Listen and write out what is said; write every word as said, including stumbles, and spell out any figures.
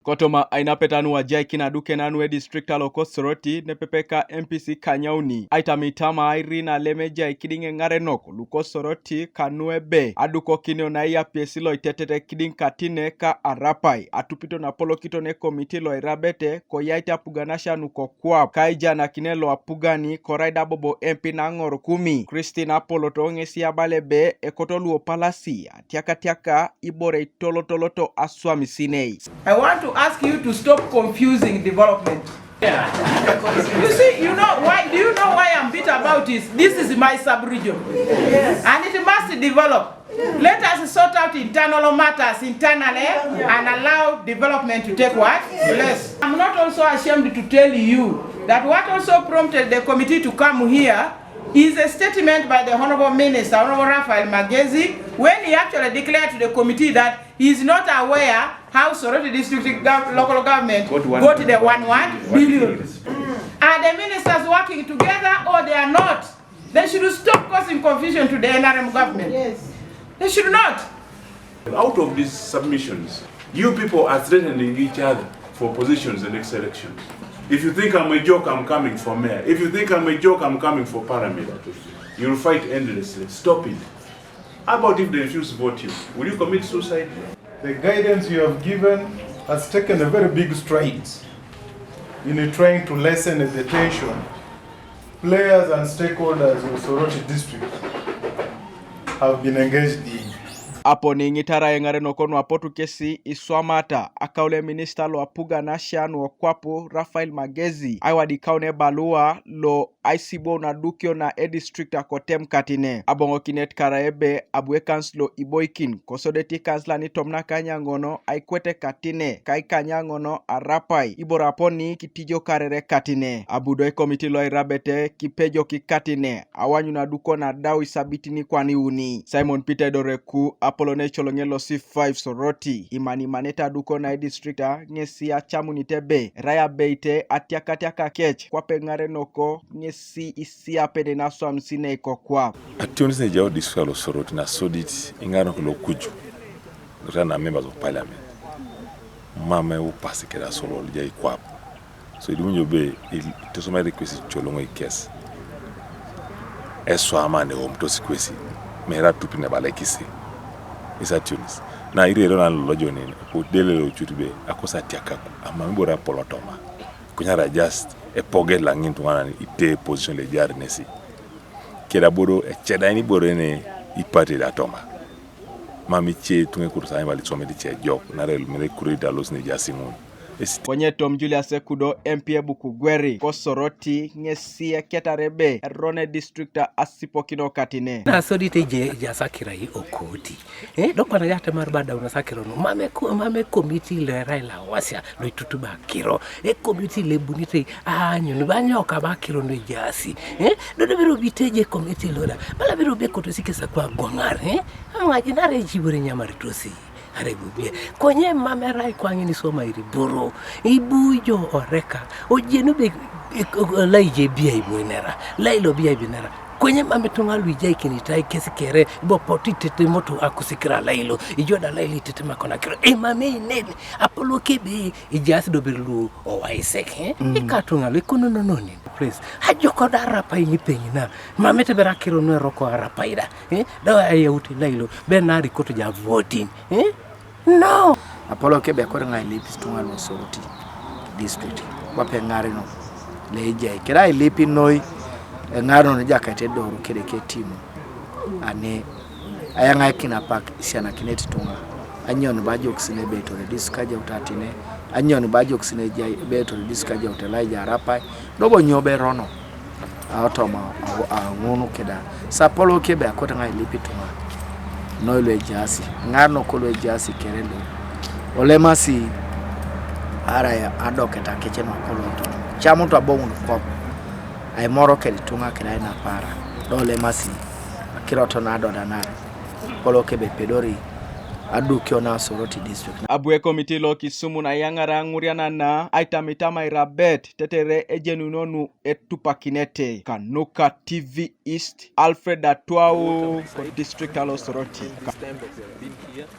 Kotoma ainapeta nu ajaikin adukenan nu edistrict alo ko Soroti nepepe ka M Ps ikanyauni aitamitama airi nalem ejai kidiŋ eŋarenok luko Soroti kanu ebe adukokinio na eyapiesi lo itetete kidiŋ katine ka Arapai atupito na apolokiton ekomiti lo irabete koyait apugan asia nuko kwap ka ijanakine lo apugani korai da bobo M P naŋor Kumi Christine Apolot ŋesi abala ebe ekoto luo palasi atiakatiaka ibore itolotoloto aswamisinei. I want to ask you to stop confusing development. You see, you know why? Do you know why I'm bitter about this? This is my sub-region, and it must develop. Let us sort out internal matters internally and allow development to take what? Place. I'm not also ashamed to tell you that what also prompted the committee to come here is a statement by the Honorable Minister, Honorable Raphael Magezi, when he actually declared to the committee that he is not aware how Soroti District gov- local government Got one got the one one billion. Are the ministers working together or they are not? They should stop causing confusion to the N R M government. Yes. They should not. Out of these submissions, you people are threatening each other for positions in next elections. If you think I'm a joke, I'm coming for mayor. If you think I'm a joke, I'm coming for parliament. You'll fight endlessly. Stop it. How about if they refuse to vote you? Will you commit suicide? The guidance you have given has taken a very big strides in trying to lessen the tension. Players and stakeholders of Soroti District have been engaged in. Aponi ŋitara eŋarenok nu apotu kesi iswamata akaulo eminista lo apugan asia nu okwapu Raphael Magezi aiwadikaun ebalua lo aisibwou na adukio na edistrict akotem katine. Aboŋokinet kara ebe abu ekansilo iboikin kosodete ikansilan itomon akanyaŋono aikwete katine ka ikanyaŋono Arapai ibore aponi kitijo karere katine. Abu do ekomiti lo airabete kipejok katine awanyun aduko na adau isabitin kwana iuni. Simon Peter Edoreku apolon ecoloŋe lo C five Soroti imanimanete aduko na edistrict a ŋesi acamunit ebe erai abeite atiakatiaka kec kwape ŋarenoko ŋesi isiapene naswamisinei kokwap. Ationis ne ejai district alo Soroti nasodit iŋarenok lokuju, kotana members of parliament, mam eupasi keda solo ejai kwap. So idumunio be il- itosomaete kwesi icoloŋoi kes, eswama ne eomitos kwesi, mere atupi ne ebalekisi. Isationis na irere nan lolojonin, kodele locut be akosi atiakak, amam ibore apolotoma. Kunyara just epoget laŋin tuŋanan ite position lejar nesi. Keda bodo ecedain ibore ne ipate da toma. Mam ice tuŋa ekutos aima lisomit ice ejok nare lumere kuret alos nejaas ŋun. Esi- Konye Tom Julius Ekudo M P ebuku gweri kosoroti ŋesi eketar ebe erone district asipokino katine. Nasodit eje ejaas akira i okoti. Eh, do kwana jatemar badau nasakiro no. Mame ko mame komiti lerai lawasia lo itutuba akiro. E komiti lebunite anyun banyoka bakiro no jasi. Eh, do do biro biteje komiti loda. Bala biro be koto sikesa kwa gwaŋar. Eh, aŋajin are jibore nyamaritosi. Are bubie. Konye mame rai kwa ŋini soma iri boro. Ibu jo oreka. Ojenu be e- e- lai je bia ibu inera. Lai lo bia ibu inera. Kwenye mame tuŋa luija ikinitai kesi kere bo poti tete moto akusikira lailo ijo da lailo itete makona kiro e mame inene apolo kebe ijas dobir lu owaisek eh mm. Ikatuŋa lu ikono nononi please ajoko da rapa ini penyina mame te berakiro no roko rapa ida eh da ayauti lailo benari koto ja voting eh. No. Apolo kebe kore ŋai lipis tuŋa lo Soroti district kwape ŋarino le ejai kere ailip noi eŋarino ne jakait edoru kede ketimu ani ayaŋaikin apak isianakinet tuŋa anyon bajokis ne betore dis kajaut atine anyon bajokis ne ejai betore dis kajaut Elijah Arapai dobo nyo berono. Aotoma aŋun keda sapolo kebe akote ŋa ilip ituŋa noi luejaasi ŋar noko luejaasi kere lu olemasi arai adoket akece nuakoloto camutu aboŋun kop aimoro kede ituŋa kede ainapara do olemasi akirot nadodanar kolo kebe pedori adukio nasoroti district. Abu ekomiti lo kisumun ayaŋar aŋurianan na aitamitama irabet tetere ejenuno nu etupakinete. Kanuka T V East, Alfred Atwau, ko district alo Soroti.